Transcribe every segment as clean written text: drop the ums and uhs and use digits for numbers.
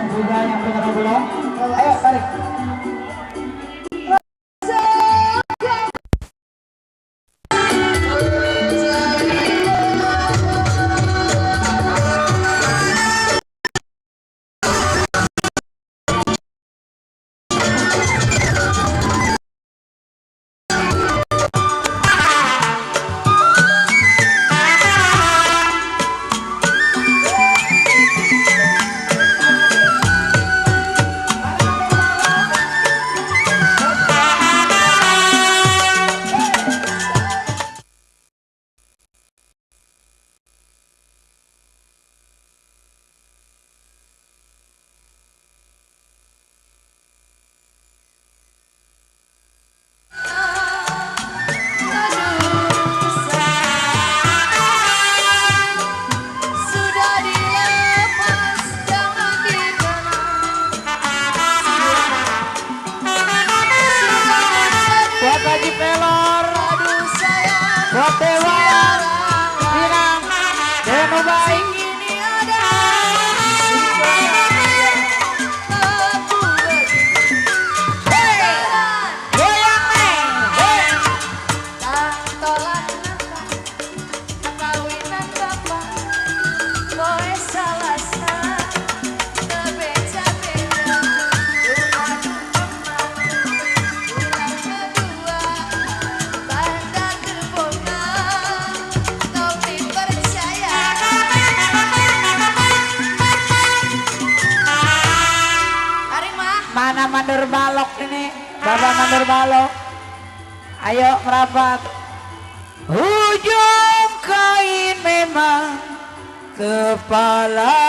Sudah yang punya belum? Ayo tarik. Mana mandor balok ini, Bapak mandor balok. Ayo merapat. Ujung kain memang kepala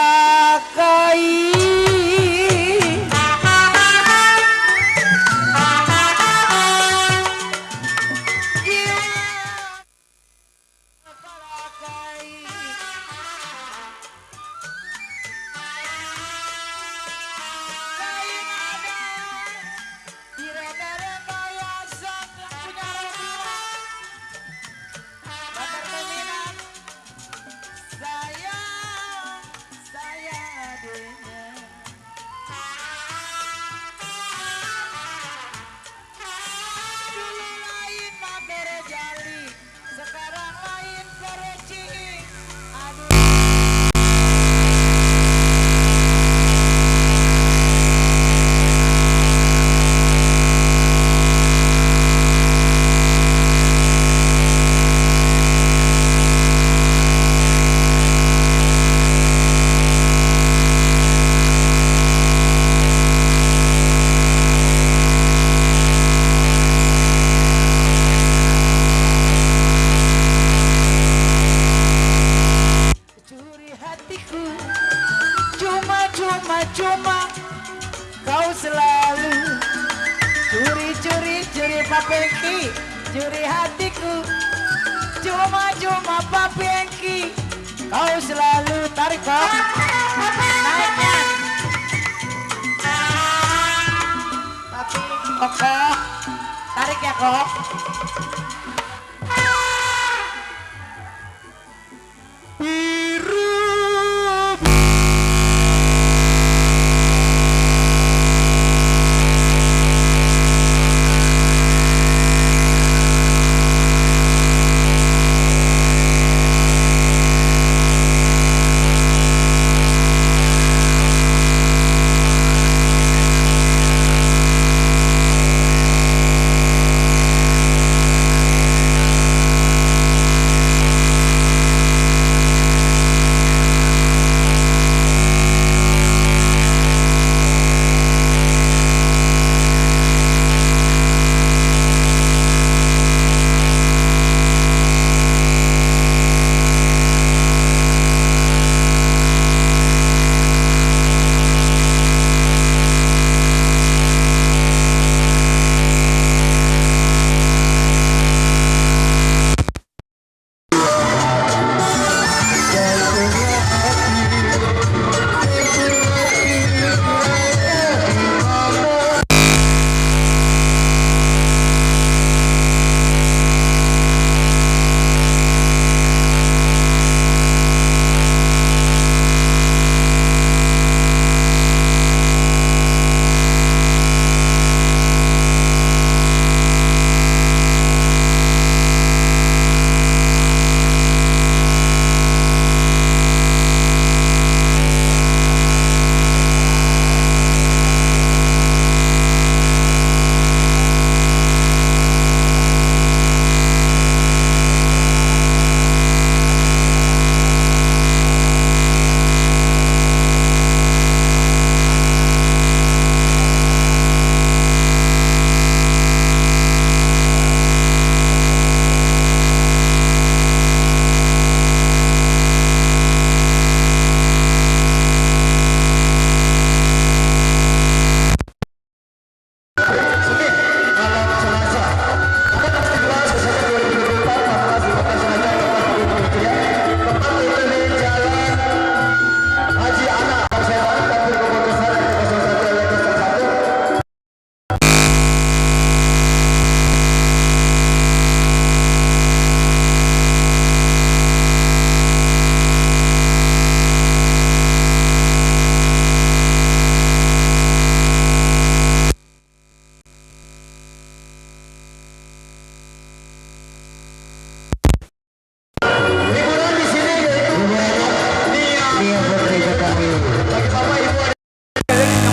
kain. Cuma kau selalu curi Pak Pengki, curi hatiku. Cuma Pak Pengki, kau selalu tarik kok. Naiknya. Tapi kok tarik ya kok.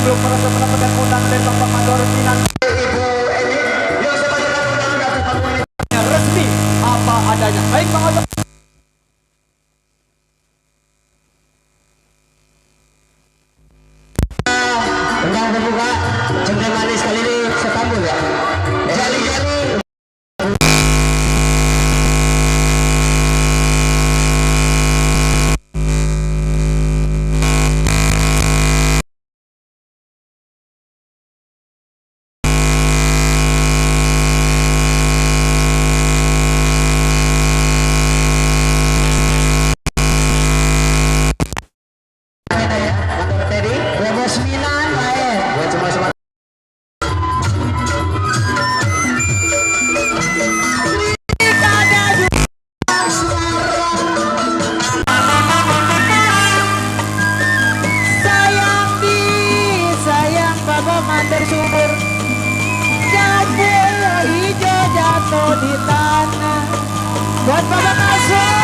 belum merasa mendapatkan undangan dari Bapak Mandor Sinan Ibu Eni yang sebagai undangan dari panggung resmi apa adanya. Baik Bang Oto. Undangan terbuka centang manis kali ini setambul ya. Jali-jali. Tadi 29 buat semua-semua. Sayang Bapak Mandor subur, jatuh hijau jatuh di tanah. Buat Bapak Kasum.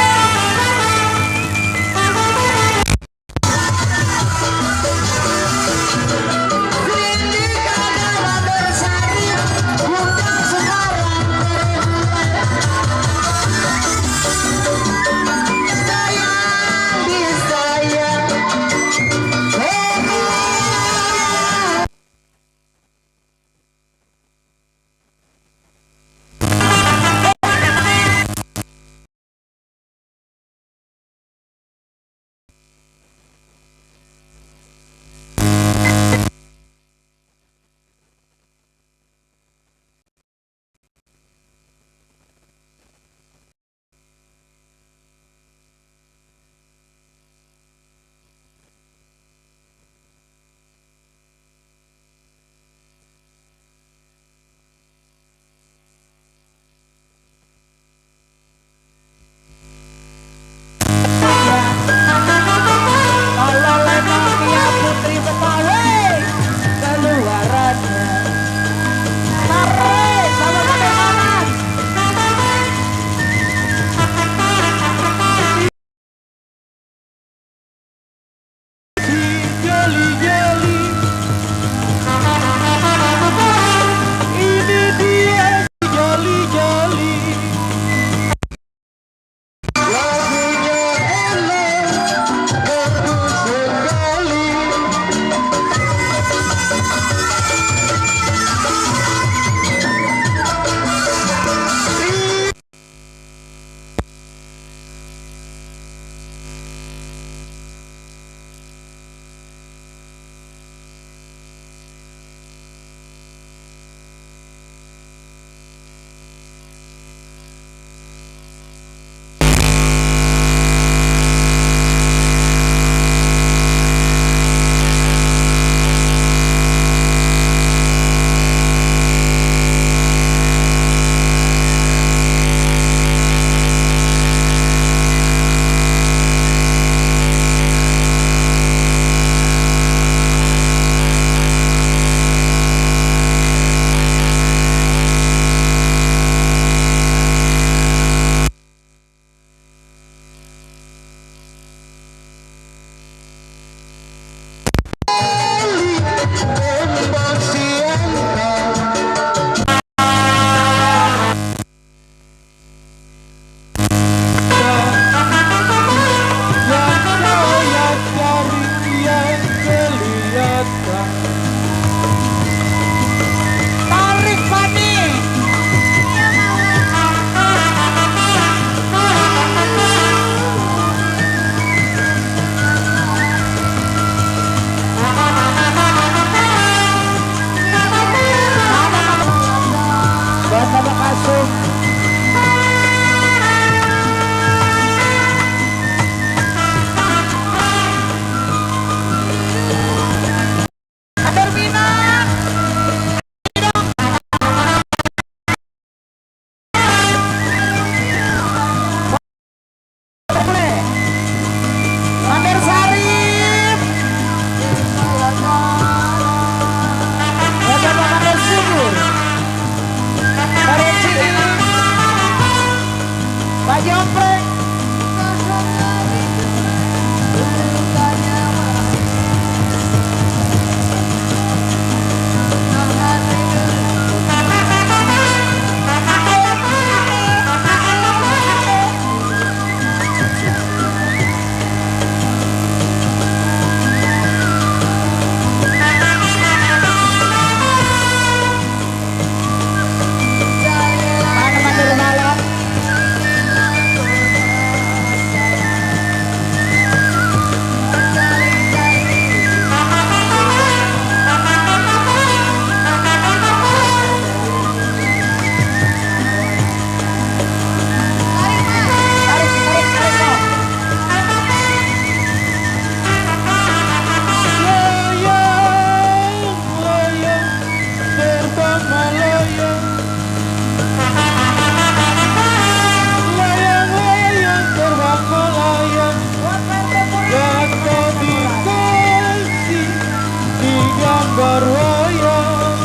di gambar wayang.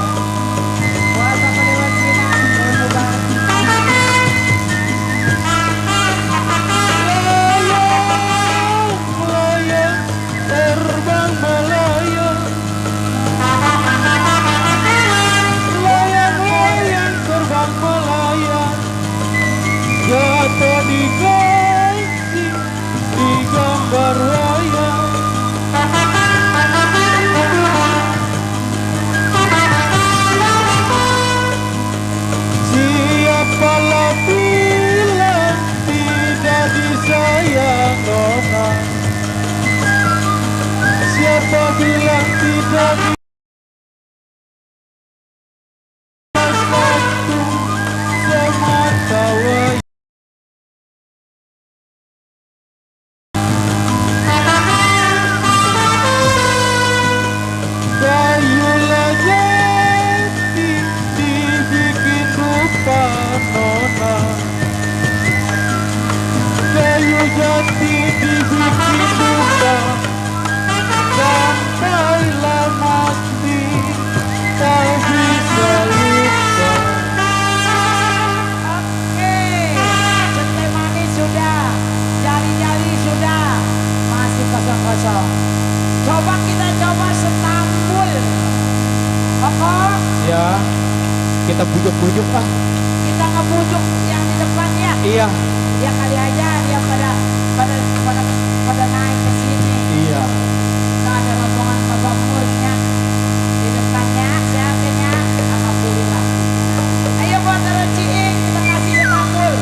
Buat Bapak Dewan Pina, Mubar. Melayang, terbang melayang. Layang-layang terbang melayang. Jatuh di ganti, di gambar wayang. Siapalah bilang tidak disayang nona. Siapa bilang tidak waktu semata wayang. Kayu jati dibikin rupa nona. Kayu jati dibikin rupa. Sampailah mati tak bisa lupa. Oke, centai manis sudah, jari-jari sudah, masih kosong-kosong. Coba kita coba setambul. Pokok, Ya, kita bujuk-bujuk ah. kita ngebujuk yang di depan ya. Iya, Ya kali aja dia pada naik ke sini. iya. Nah, ada rombongan Bapak Murnya di depannya, siapanya, alhamdulillah. Ayo buat Ciing, kita kasih setambul.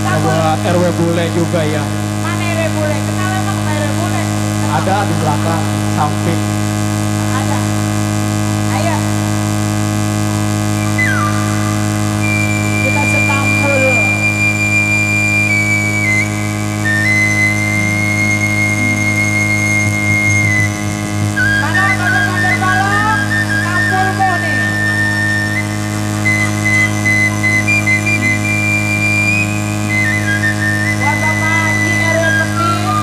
Tambul, Buat RW Bule juga ya. mana RW Bule? Kenal emang sama RW Bule? Ada di belakang, samping. Ada. Ayo. Kita setambul. Mana kader-kader balok? Tampulmu nih. Buat Bapak Haji RW Petir.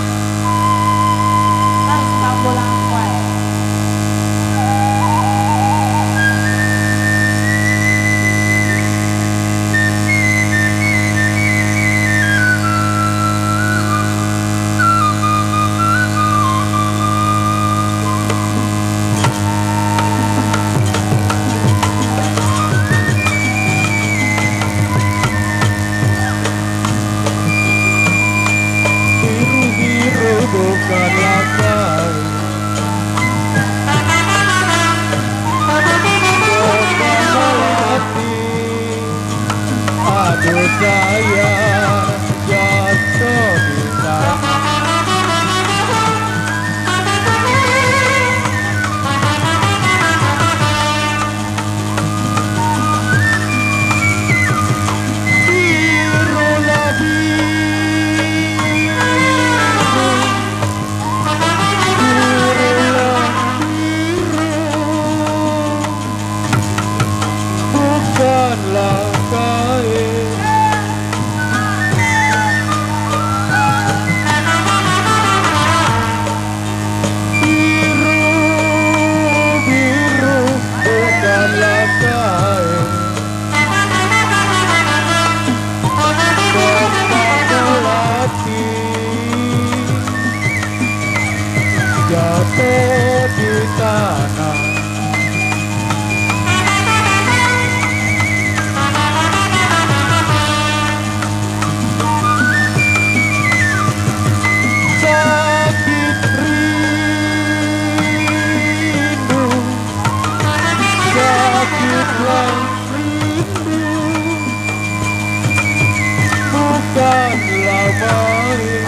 Terus tampul angkwai. Biru-biru bukanlah kau. Hati, aduh saya jatuh di sana. Birulah biru, birulah biru, bukanlah kain. Biru, biru, bukanlah kain. Melati jatuh di tanah. Sakit rindu, sakitlah rindu, bukanlah main.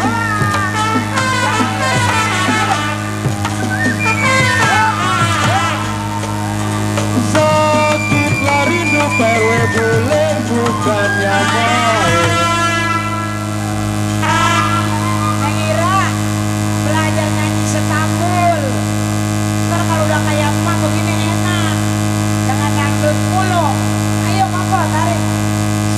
Sakitlah rindu, RW Bule bukannya main. Neng Ira, belajar nyanyi setambul. Ntar kalau udah kayak emak begini enak. Jangan dangdut mulu. Ayo Koko, tarik.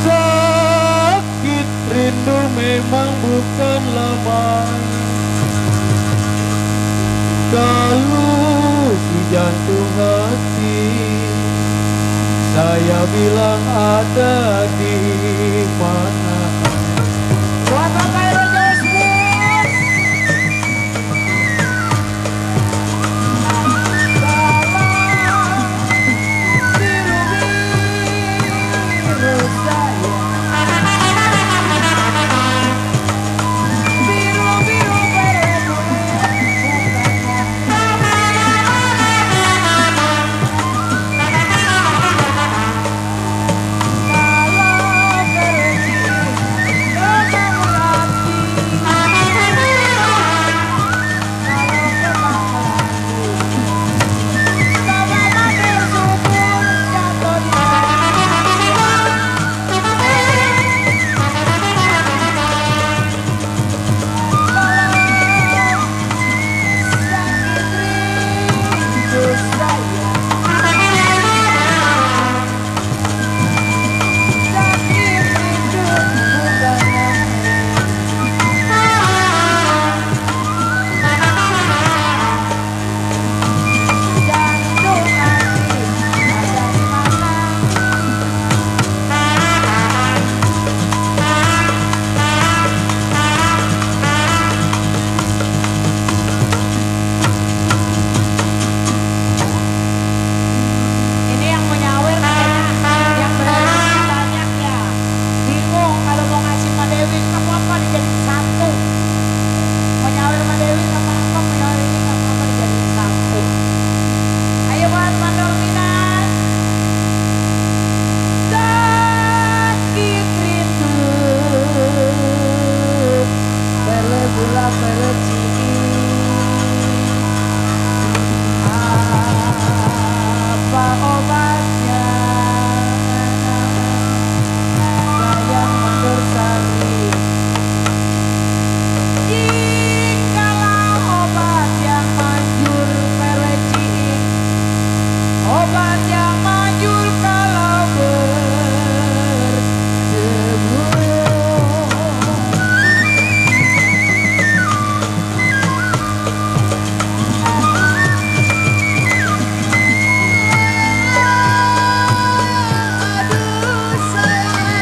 Sakit rindu memang bukanlah main. Kalau hujan saya bilang ada di mana. Buat Bapak Ero Jasmine. Biru-biru saya. Biru-biru ini yang menyawer katanya yang berani banyak ya. Bingung kalau mau ngasih Mbak Dewi apa-apa dijadiin satu. Mau nyawer Mbak Dewi apa-apa, mau nyawer ini apa-apa dijadiin satu. Ayo buat Mandor Minan. Sakit rindu bele gula bele ciki. Apa obatnya? Sayang Mandor Sari. Jikalau obat yang manjur peleci, obat yang manjur kalau berdebu. Aduh sayang,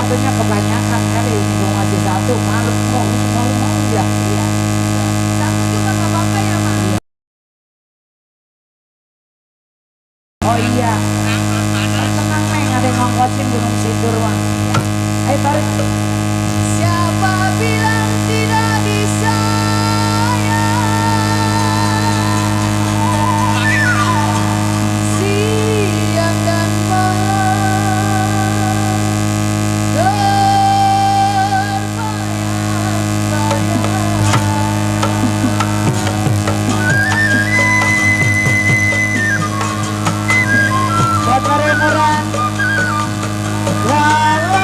Satunya kebanyakan kali ini mau ngasih satu malu mau ya. Iya. Satu cuma nggak apa-apa ya Mak. Oh iya. Tenang Neng, ada yang ngongkosin Gunung Sindur Mak. Ayo tarik. Siapa bilang tidak bisa ya? Siang dan malam buat Maremoran. Walau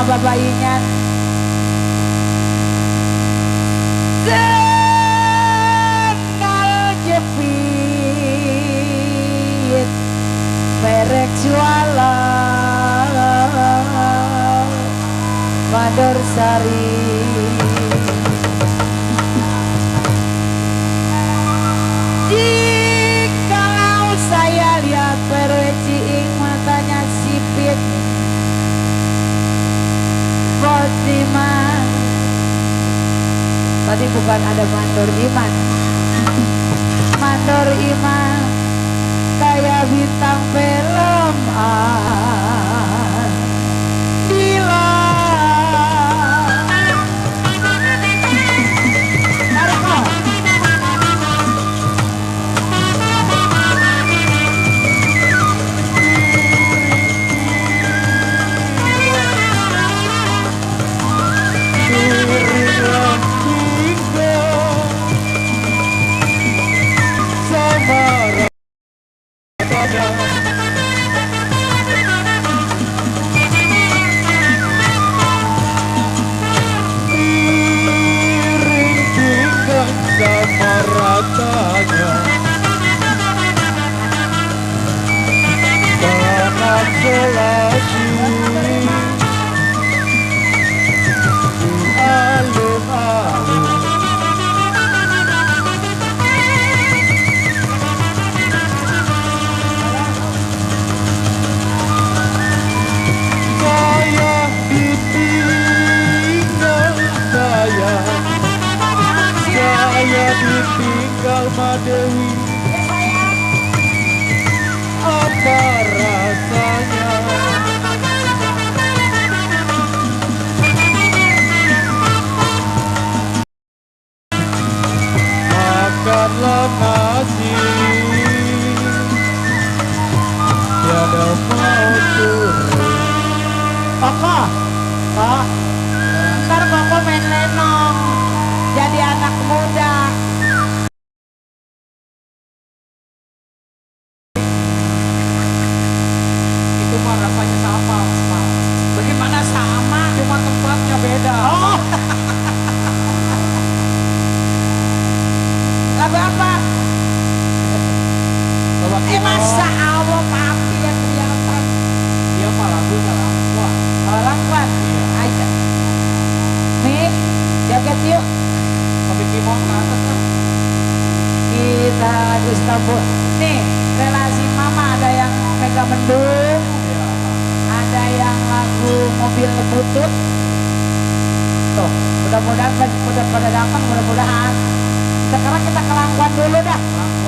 babayinya sendal jepit merek jualan Mandor Sari. Jikalau saya lihat perweciing matanya sipit Bosiman, tadi bukan ada Mandor Iman. Mandor Iman kayak bintang film Bila ditinggal Madewi, apa rasanya? Makanlah nasi, tiada mau turun. Koko, kok ntar Koko main lenong jadi anak muda. Itu mah rasanya sama, Mas. Bagaimana sama? Cuma tempatnya beda. Oh, lagu apa? Masa Allah papi yang kelihatan. Dia mah lagunya Langkuan. Oh, Langkuan. Iya. Ayo. Nih, jaket yuk. Tapi Kimon ke atas kan? Kita lagu Istanbul. Nih, relasi mama ada yang mega mendung, Iya. ada yang lagu mobil butut. Tuh, mudah-mudahan pada datang, mudah-mudahan. Sekarang kita ke Langkuan dulu dah.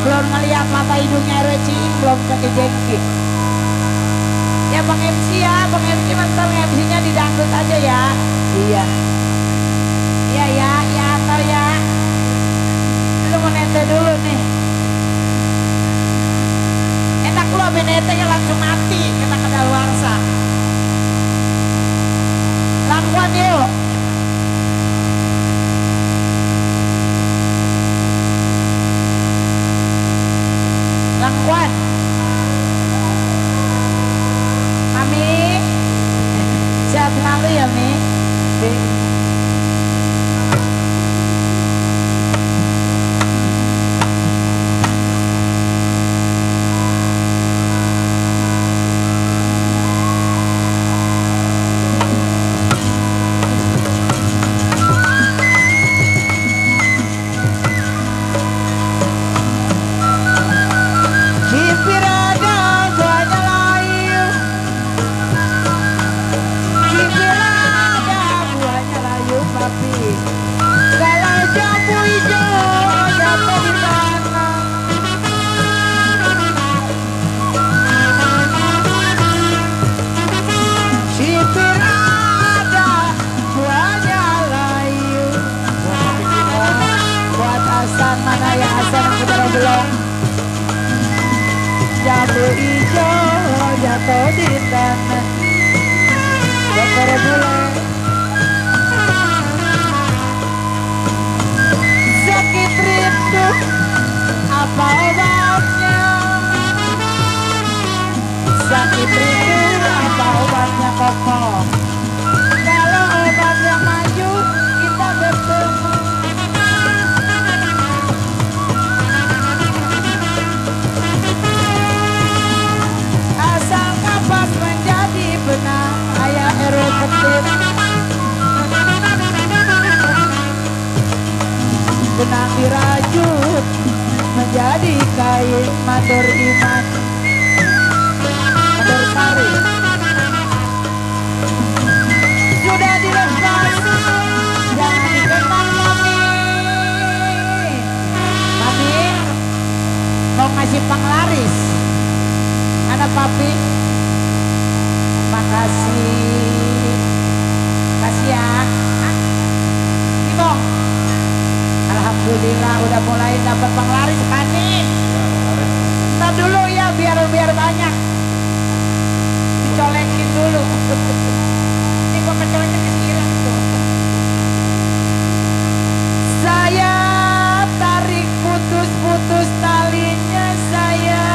Belum ngeliat mata hidungnya RW Ciing, belum ke jengki. Ya Bang MC ya, Bang MC bentar MC-nya didangdut aja ya. Iya. Iya ya, ya atau ya. Lu mau nete dulu nih. Enak lu abis netenya langsung mati, kita kadaluarsa. Langkuan yuk. Langkuan. Mami, sehat selalu ya Mi. Jambu hijau jatuh di tanah bakar bulan sakit rindu apa obatnya sakit rindu apa obatnya Koko baik matur iman matur sari sudah dilepas jangan dikembang Mami mau ngasih panglaris ada papi makasih ya Ibong alhamdulillah udah mulai dapat panglaris Pani ntar dulu ya biar banyak dicolekin dulu ini gua kecolekin kesiran itu saya tarik putus talinya saya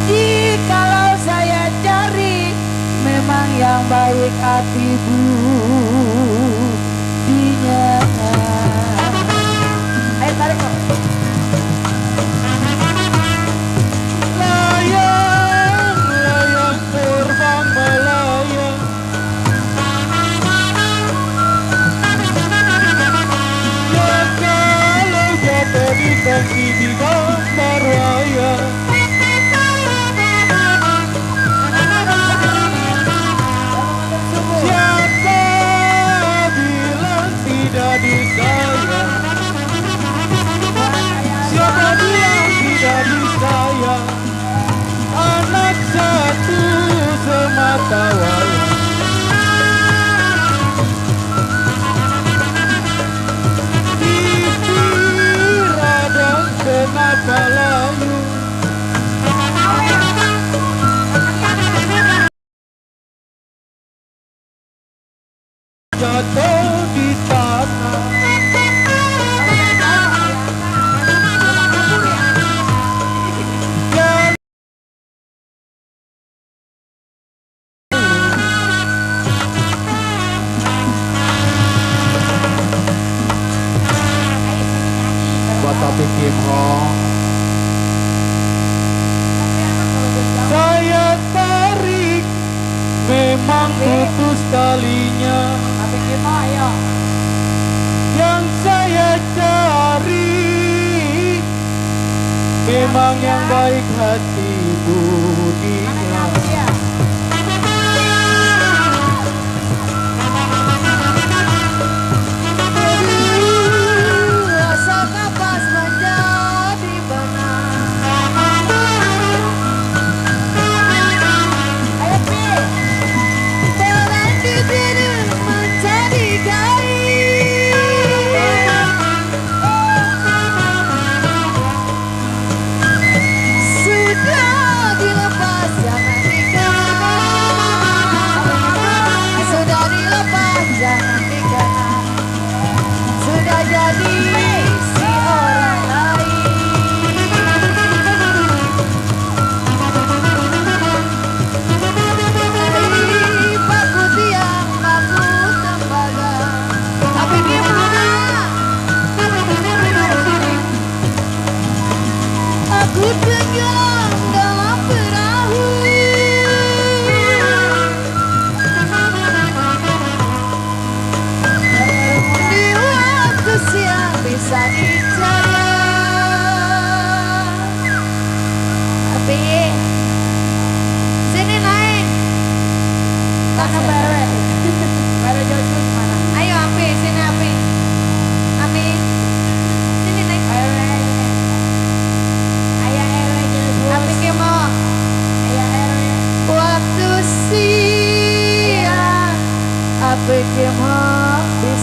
jikalau saya cari memang yang baik hati budinya ayo tarik kok layang terbang melayang ya kalau jatuh di kaki di gambar wayang siapa bilang tidak disayang anak satu semata wayang dikira dan kenapa layu jatuh di tanah tapi Kim Hong saya tarik memang putus talinya tapi Kim ayo yang saya cari memang yang baik hati budinya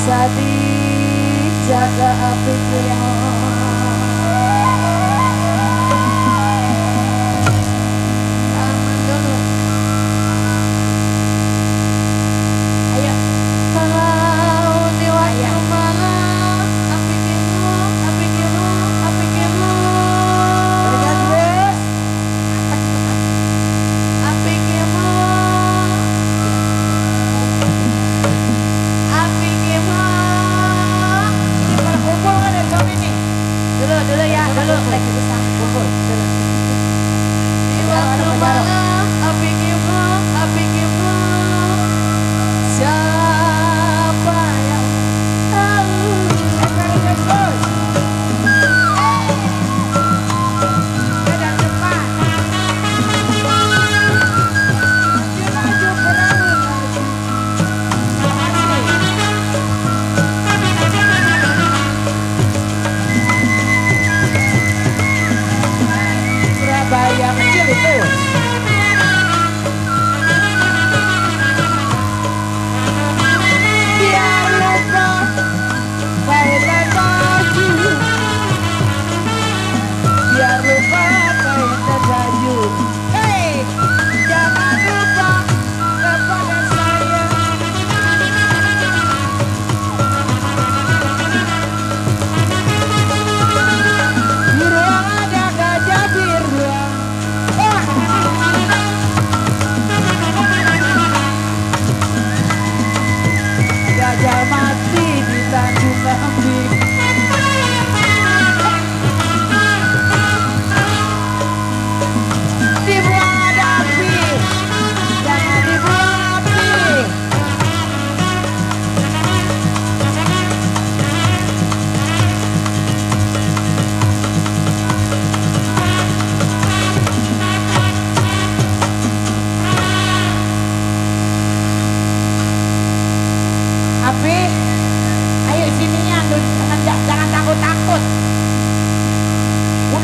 bisa dijaga api aman dulu ayo kalau di waktu malam api kemo dulu ya, dulu lagi bisa kumpul dulu. Di waktu malam, api kemo, siapa yang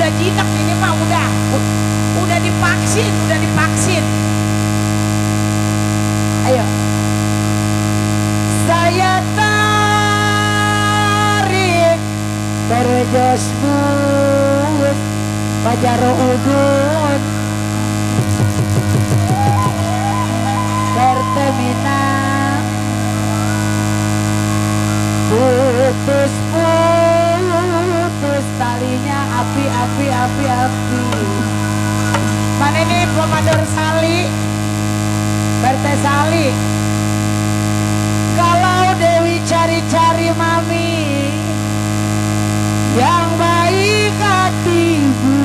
udah jinak ini mah udah divaksin. Ayo. Saya tarik berjosmu Fajar udut bertemina putus talinya api. Mana ini Komandan Sali Berte Sali. Kalau Dewi cari-cari mami yang baik hati ibu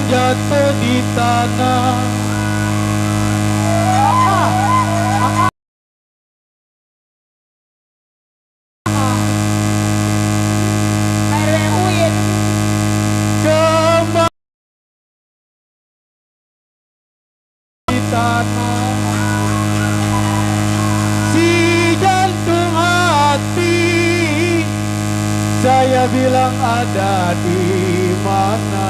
jatuh di tanah. Kembang di tanah. Si jantung hati saya bilang ada di mana.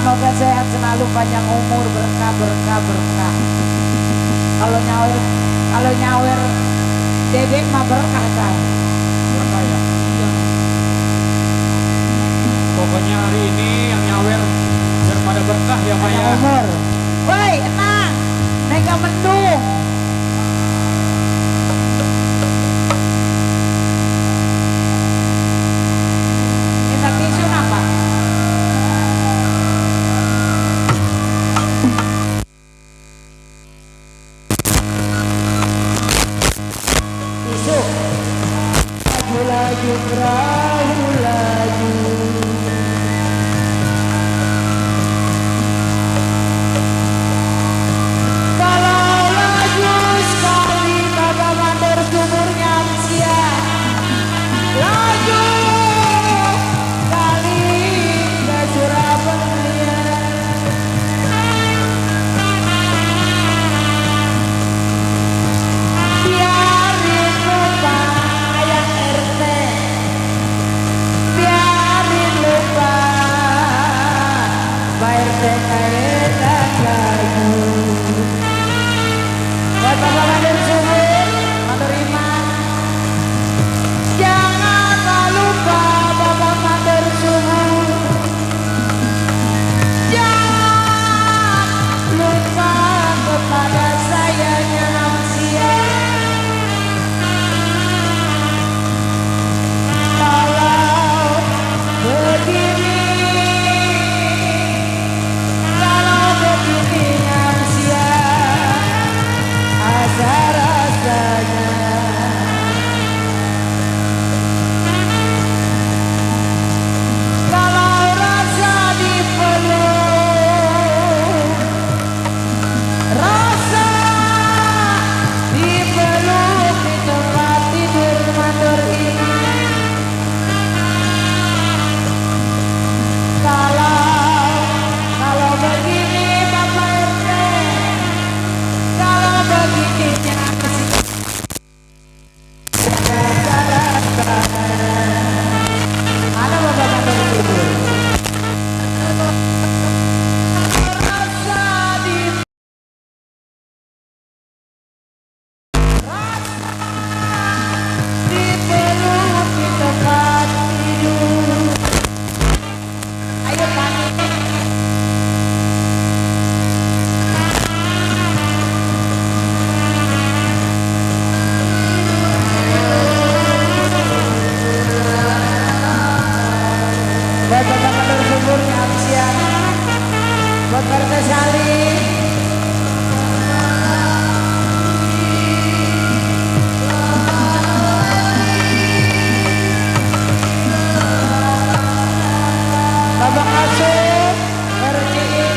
Semoga sehat selalu, panjang umur, berkah, berkah, berkah. Kalau nyawer dedek mah berkah kan. Berkah ya. Iya. Pokoknya hari ini yang nyawer biar pada berkah ya Panjang Maya. umur. Woi, enang. Nega mendung. Kita tisu apa? Tisu. Laju perahu laju. Kalau laju sekali Bapak Mandor sumurnya sia. Laju kali ke Surabaya. Biarin lupa ayah RT, biarin lupa Pak RT kaetan laju. Buat Bapak Mandor Sumur, Mandor Iman, jangan lupa Bapak Mandor Sumur, jangan lupa kepada sayanya manusia. Kalau begini manusia asa rasanya. Kalau rasa dipeluk, rasa dipeluk di tempat tidur mandor ini. Kalau begini Bapak RT, kalau begini ada Bapak Mandor tidur. Rasa dipeluk di tempat tidur. Ayo Pani. Buat Bapak Mandor Sumurnya siang, buat Partai Sali, Bapak Asuh, RCI,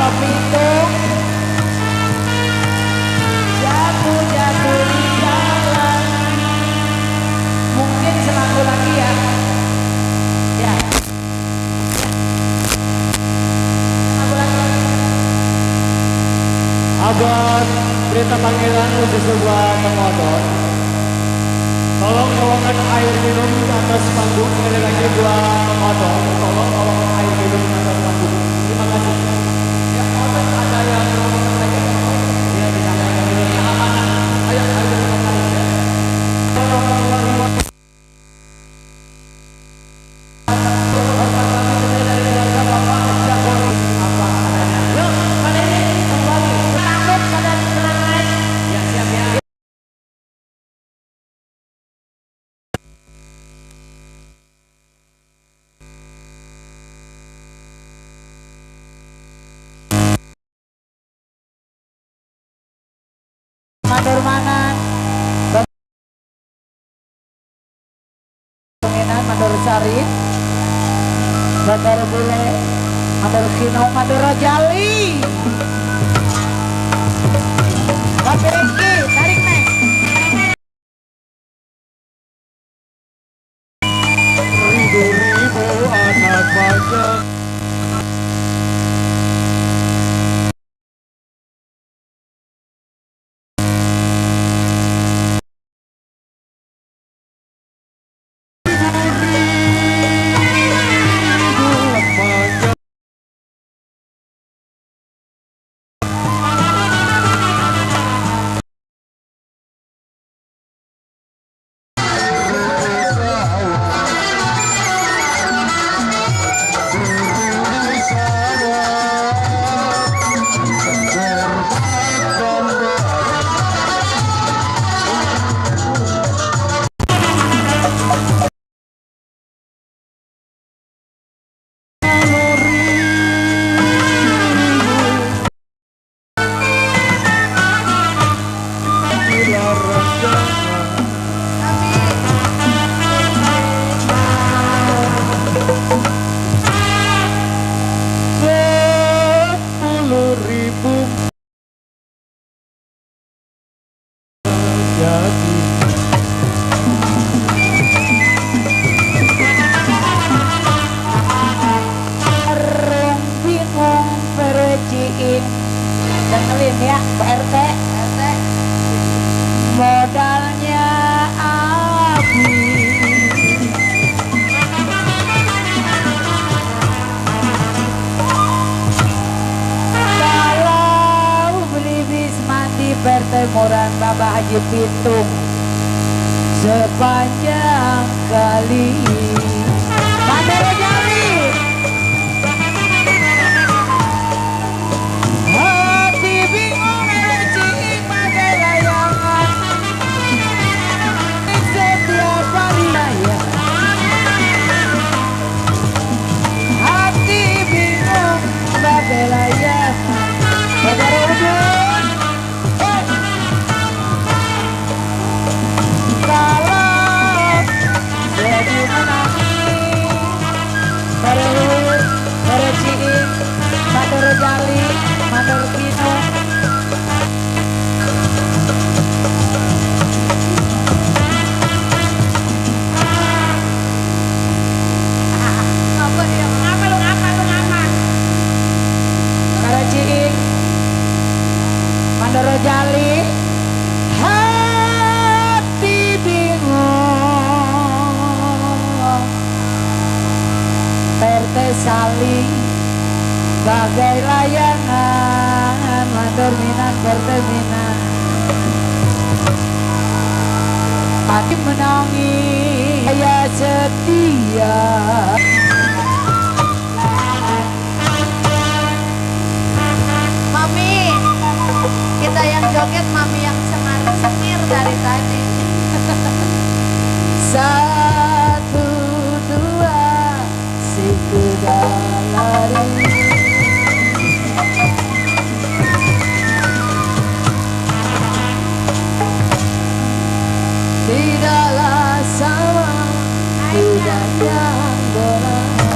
Pitung jatuh-jatuh di jalan. Mungkin selalu lagi ya. Ya. Selalu lagi. Abad berita panggilan untuk sebuah pengotor. Tolong bawakan air minum ke atas panggung. Sekali lagi buat pengotor. Tolong bawakan air minum ke atas panggung. Terima kasih. Ya, pengotor ada yang mau lagi. Ya, di sana ada yang amanah. Ayo, teman-teman ya. Mandor Manan, Mandor Sari, Mandor Bule, Mandor Kino, Mandor Rajali. Tapi Rizky, tarik nih. Ribu-ribu anak bajak. Dengerin ya Pak RT. Modalnya api. Kalau beli bis mandi pertemuran Bapak Haji Pitung sepanjang kali. Mandor Jali. Mandor Jali, Mandor Pino. Karaciing, Mandor Jali, hati bingung, tertesali bagai layangan. Mandor Minan Perteminan hati menangis saya setia. Mami, kita yang joget, Mami yang semir dari tadi. Satu dua si kuda lari. Tidaklah sama kuda yang berani.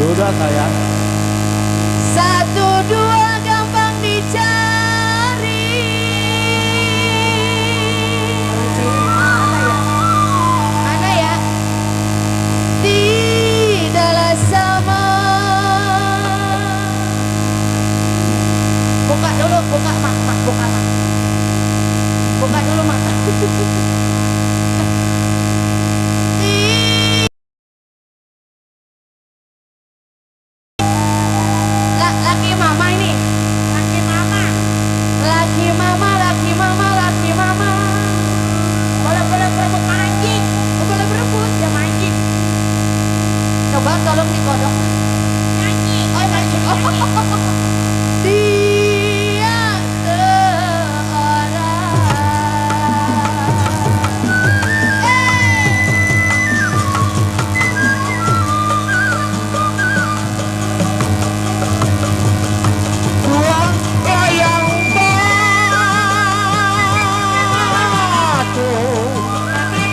Sudah sayang. Satu dua gampang dicari. Ada ya? Tidaklah sama. Buka dulu, buka mak, buka mak. Buka dulu mak. Laki mama ini. Laki mama. Laki mama, laki mama, laki mama. Boleh berebut anjing. Boleh berebut. Ya anjing. Coba tolong dikodok. Nyanyi. Oh, nyanyi. Dia seorang. Buang layang batu,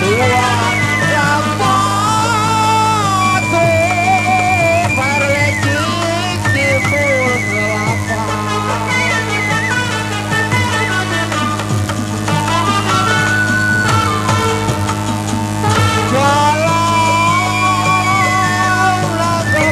buang layang batu, perlecik timur kelapa. Jalan lagu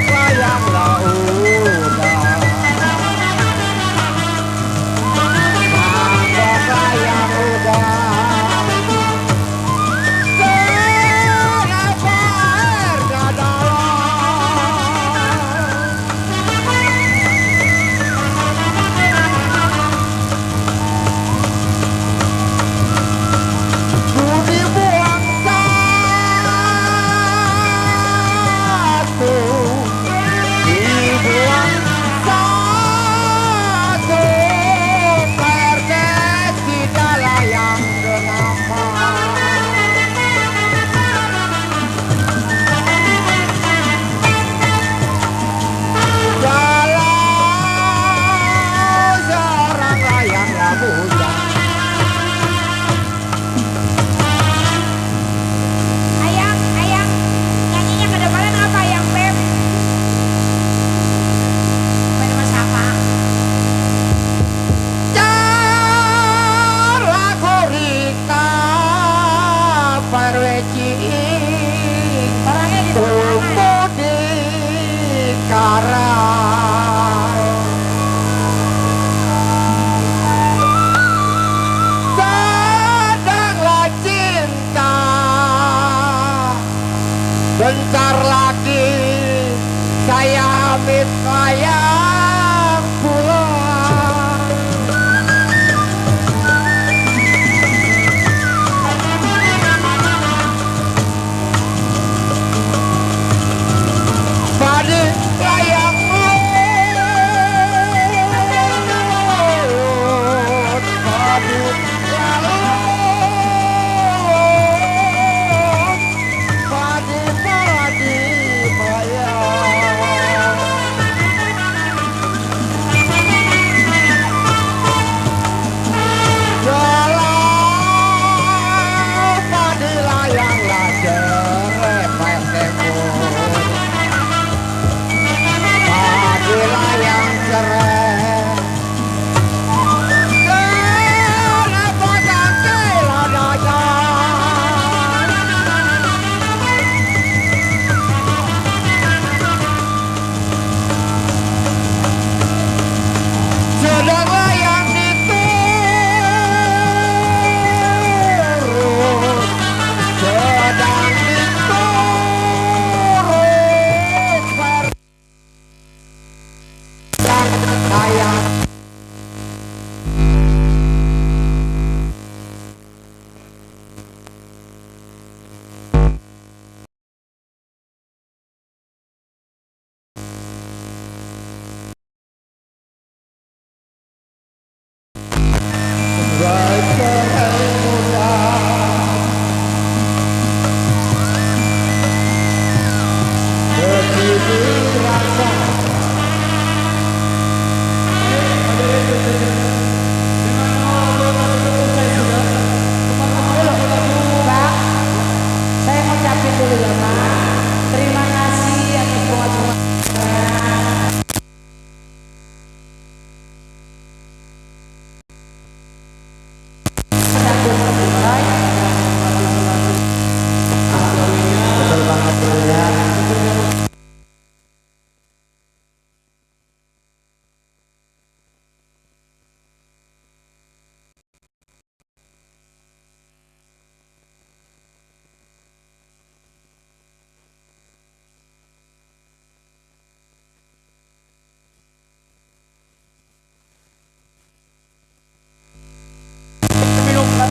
layang lautan. Ayang, ayang. Nyanyinya ke depan apa ayang Beb? Main sama siapa? Orangnya di mana? Bentarlah